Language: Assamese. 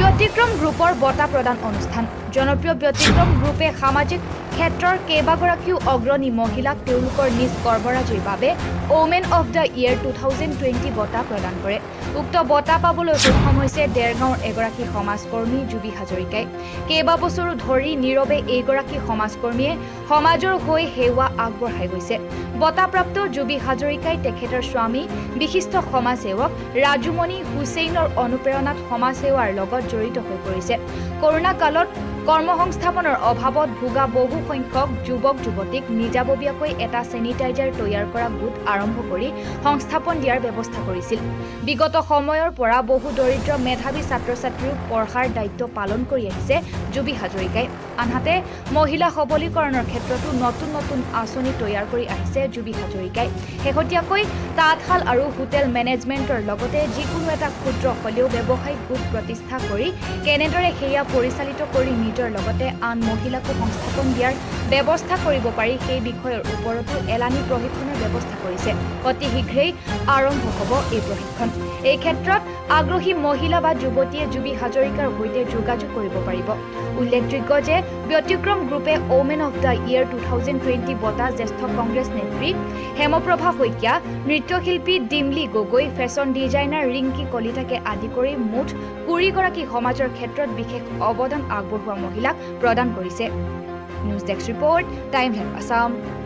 ব্যতিক্ৰম গ্ৰুপৰ বঁটা প্ৰদান অনুষ্ঠান। জনপ্ৰিয় ব্যতিক্ৰম গ্ৰুপে সামাজিক ক্ষেত্ৰৰ কেইবাগৰাকীও অগ্ৰণী মহিলাক তেওঁলোকৰ নিজ কৰ্মৰাজিৰ বাবে Women of the Year 2020 বঁটা প্ৰদান কৰে। উক্ত বঁটা পাবলৈ সক্ষম হৈছে দেৰগাঁৱৰ এগৰাকী সমাজকৰ্মী জুবি হাজৰিকাই। কেইবাবছৰো ধৰি নীৰৱে এইগৰাকী সমাজকৰ্মীয়ে সমাজৰ হৈ সেৱা আগবঢ়াই গৈছে। বঁটাপ্ৰাপ্ত জুবি হাজৰিকাই তেখেতৰ স্বামী বিশিষ্ট সমাজসেৱক ৰাজুমণি হুছেইনৰ অনুপ্ৰেৰণাত সমাজসেৱাৰ লগত জড়িত হৈ পৰিছে। কৰোণা কালত কৰ্মসংস্থাপনৰ অভাৱত ভোগা বহু সংখ্যক যুৱক যুৱতীক নিজাববীয়াকৈ এটা চেনিটাইজাৰ তৈয়াৰ কৰা গোট আৰম্ভ কৰি সংস্থাপন দিয়াৰ ব্যৱস্থা কৰিছিল। বিগত সময়ৰ পৰা বহু দৰিদ্ৰ মেধাৱী ছাত্ৰ ছাত্ৰীও পঢ়াৰ দায়িত্ব পালন কৰি আহিছে জুবি হাজৰিকাই। আনহাতে মহিলা সবলীকৰণৰ ক্ষেত্ৰতো নতুন নতুন আঁচনি তৈয়াৰ কৰি আহিছে জুবি হাজৰিকাই। শেহতীয়াকৈ তাঁতশাল আৰু হোটেল মেনেজমেণ্টৰ লগতে যিকোনো এটা ক্ষুদ্ৰ হ'লেও ব্যৱসায়িক গোট প্ৰতিষ্ঠা কৰি কেনেদৰে সেয়া পৰিচালিত কৰি নিজৰ লগতে আন মহিলাকো সংস্থাপন দিয়াৰ ব্যৱস্থা কৰিব পাৰি, সেই বিষয়ৰ ওপৰতো এলানি প্ৰশিক্ষণৰ ব্যৱস্থা কৰিছে। অতি শীঘ্ৰেই আৰম্ভ হ'ব এই প্ৰশিক্ষণ। এই ক্ষেত্ৰত আগ্ৰহী মহিলা বা যুৱতীয়ে জুবি হাজৰিকাৰ সৈতে যোগাযোগ কৰিব পাৰিব। উল্লেখযোগ্য যে ব্যতিক্ৰম গ্ৰুপে Women of the Year 2020 বঁটা জ্যেষ্ঠ কংগ্ৰেছ নেত্ৰী হেমপ্ৰভা শইকীয়া, নৃত্যশিল্পী ডিমলি গগৈ, ফেশ্বন ডিজাইনাৰ ৰিংকী কলিতাকে আদি কৰি মুঠ 20গৰাকী সমাজৰ ক্ষেত্ৰত বিশেষ অৱদান আগবঢ়োৱা মহিলাক প্ৰদান কৰিছে। News desk report, time help Assam.